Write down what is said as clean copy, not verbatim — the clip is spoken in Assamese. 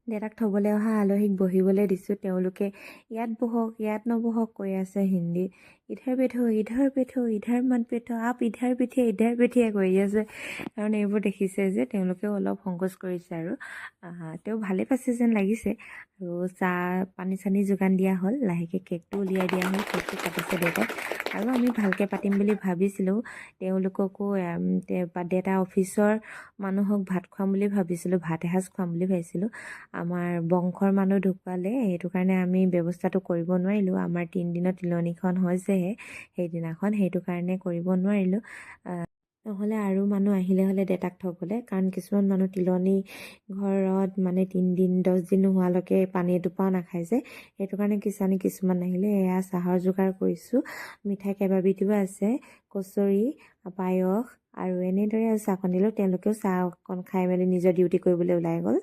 দেউতাক থ'বলৈ অহা আলহীক বহিবলৈ দিছোঁ। তেওঁলোকে ইয়াত বহক, ইয়াত নবহক কৈ আছে হিন্দী। "इधर बैठो, इधर बैठो, इधर मत बैठो, आप इधर बैठिए, इधर बैठिए" কৰি আছে। কাৰণ এইবোৰ দেখিছে যে তেওঁলোকেও অলপ সংকোচ কৰিছে আৰু তেওঁ ভালেই পাইছে যেন লাগিছে। আৰু চাহ পানী চানী যোগান দিয়া হ'ল। লাহেকৈ কেকটো উলিয়াই দিয়া হ'ল। কেকটো কাটিছে দেউতাই। আৰু আমি ভালকৈ পাতিম বুলি ভাবিছিলোঁ। তেওঁলোককো, দেউতা অফিচৰ মানুহক ভাত খুৱাম বুলি ভাবিছিলোঁ, ভাত এসাঁজ খুৱাম বুলি ভাবিছিলোঁ। আমাৰ বংশৰ মানুহ ঢুকালে, সেইটো কাৰণে আমি ব্যৱস্থাটো কৰিব নোৱাৰিলোঁ। আমাৰ 3 দিনত তিলনিখন হৈছেহে সেইদিনাখন, সেইটো কাৰণে কৰিব নোৱাৰিলোঁ। নহ'লে আৰু মানুহ আহিলে হ'লে দেউতাক থ'বলৈ। কাৰণ কিছুমান মানুহ তিলনি ঘৰত মানে 3 দিন 10 দিন নোহোৱালৈকে পানী এটোপাও নাখায় যে, সেইটো কাৰণে কিজানি কিছুমান নাহিলে। এয়া চাহৰ যোগাৰ কৰিছোঁ। মিঠাই কেইবাবিধো আছে, কচৰি, পায়স আৰু এনেদৰে চাহকণ দিলোঁ। তেওঁলোকেও চাহ অকণ খাই মেলি নিজৰ ডিউটি কৰিবলৈ ওলাই গ'ল।